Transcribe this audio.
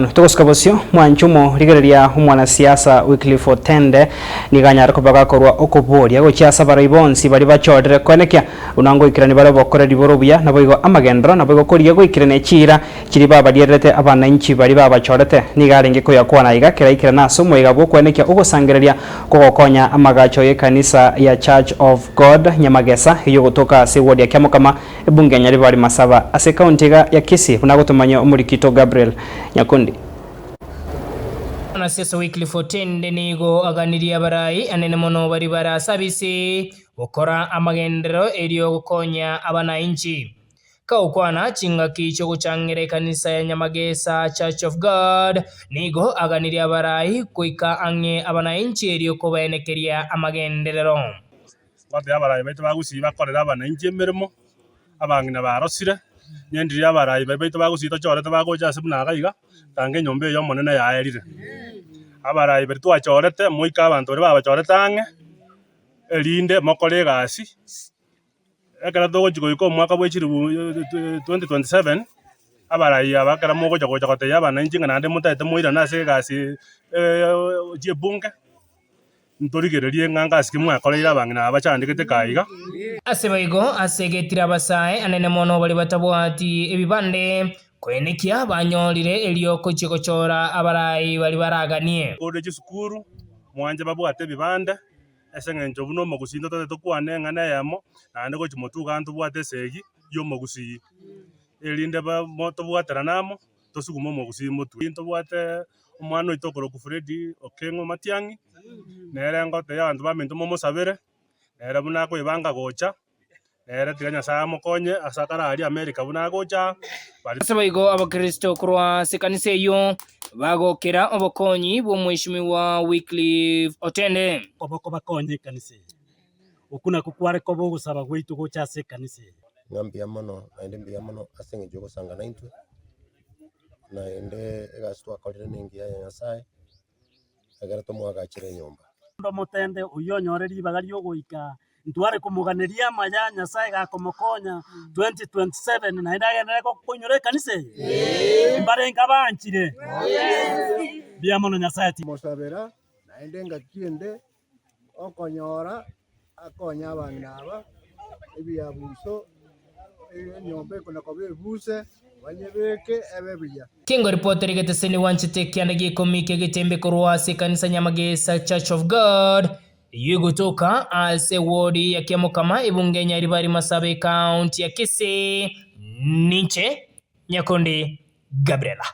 Bono togosuka bosio, mwanche omorigereria omwanasiasa Wycliffe Otende nigo anyare koba gakorwa okoboria gochia ase abarai bonsi baria bachorire koenekia buna ngoikerania bare obokoreri bore obuya naboigo amagenderero naboigo korigia goikerania chiira chiria babariererete abanainchi baria babachorete. Nigo arenge koyakwana iga keraikerane ase omoyega bw'okoenekia ogosangereria kw'ogokonya amagacho y'ekanisa ya Church of God Nyamagesa eyio gotoka ase eward ya Kiamokama Ebunge ya Nyaribari Masaba ase ekaunti iga ya Kisii buna agotomanyia omorikito Gabriel Nyakundi. Mwanasiasa Wycliffe Otende nigo aganirie abarai anene mono baria bare ase abisi gokora amagenderero erio gokonya abanainchi. Kagokwana chingaki chiogochangera ekanisa ya Nyamagesa Church of God nigo aganirie abarai goika ang'e abanainchi erio kobaenekeria amagenderero. Ngotebi abarai baito ba Gusii bakorere abanainchi emeremo, abang'ina barosire, nyendirie abarai baria baito ba Gusii tochorete bagocha ase buna iga iga, tanga enyomba eye y'Omonene yaerire. Abarai baria twachorete, moike abanto baria babachorete ang'e, erinde mokore egasi, ekero togochia goika omwaka bwa chilifu 2027, abarai aba ekero mogocha gocha gotebia abanainchi ng'a naende motaete moirane ase egasi chi'ebunge. Ntorigererie ng'a ngasi ki mwakoreire abang'ina aba bachandegete kaa iga. Ase boigo asegetire abasae anene mono baria batabwati ebibande, koenekia banyorire erio gochia gochora abarai baria baraganie. Korende chisukuru mwanche babwate ebibande, ase eng'encho buna omogusii intwe totagete tokwane eng'ana eyemo, naende gochia motwe igaa ntobwate esegi ya omogusii, erinde ba mo tobwaterane amo, tosugume omogusii motwe. Ntobwate Omwana oito okorokwa Fredi Okeng'o Matiang'i, nere ngotebia abanto baminto momosabere, nere buna akoebanga gocha, nere tiga Nyasaye amokonye ase akare aria America buna agocha aa, bari. Ase boigo abakristo korwa ase ekanisa eyio bagokera obokonyi bw'omweshimiwa Wycliffe Otende. Koba kobakonya ekanisa eye. Okwo nakwo kware koba ogosaba gwaito gocha ase ekanisa eye. Ng'a mbuya mono, naende mbuya mono ase eng'encho y'ogosanga naintwe. Naende egasi twakorire nengiya ya Nyasae, ekero tomoagachere enyomba. Onde omotende oyio onyore ribaga riogoika, ntware komoganeria amaya Nyasae gakomokonya 2027 naende agenderere koinyora ekanisa eye? Mbarenge abanchire? Mbuya mono Nyasae ti. Mosabera, naende engaki ende okonyora akonye abang'ina aba, ebiabuso, enyomba ekona koba ebuse, banyebeke ebe buya. Kingo ripoti rigeteseni gwanchete ekianda gi'ekomi ki'egetembe korwa ase ekanisa Nyamagesa Church of God, eyio egotoka ase ewodi ya Kiamokama ebunge ya Nyaribari Masaba ekaunti ya Kisii. Ninche Nyakundi Gabriela.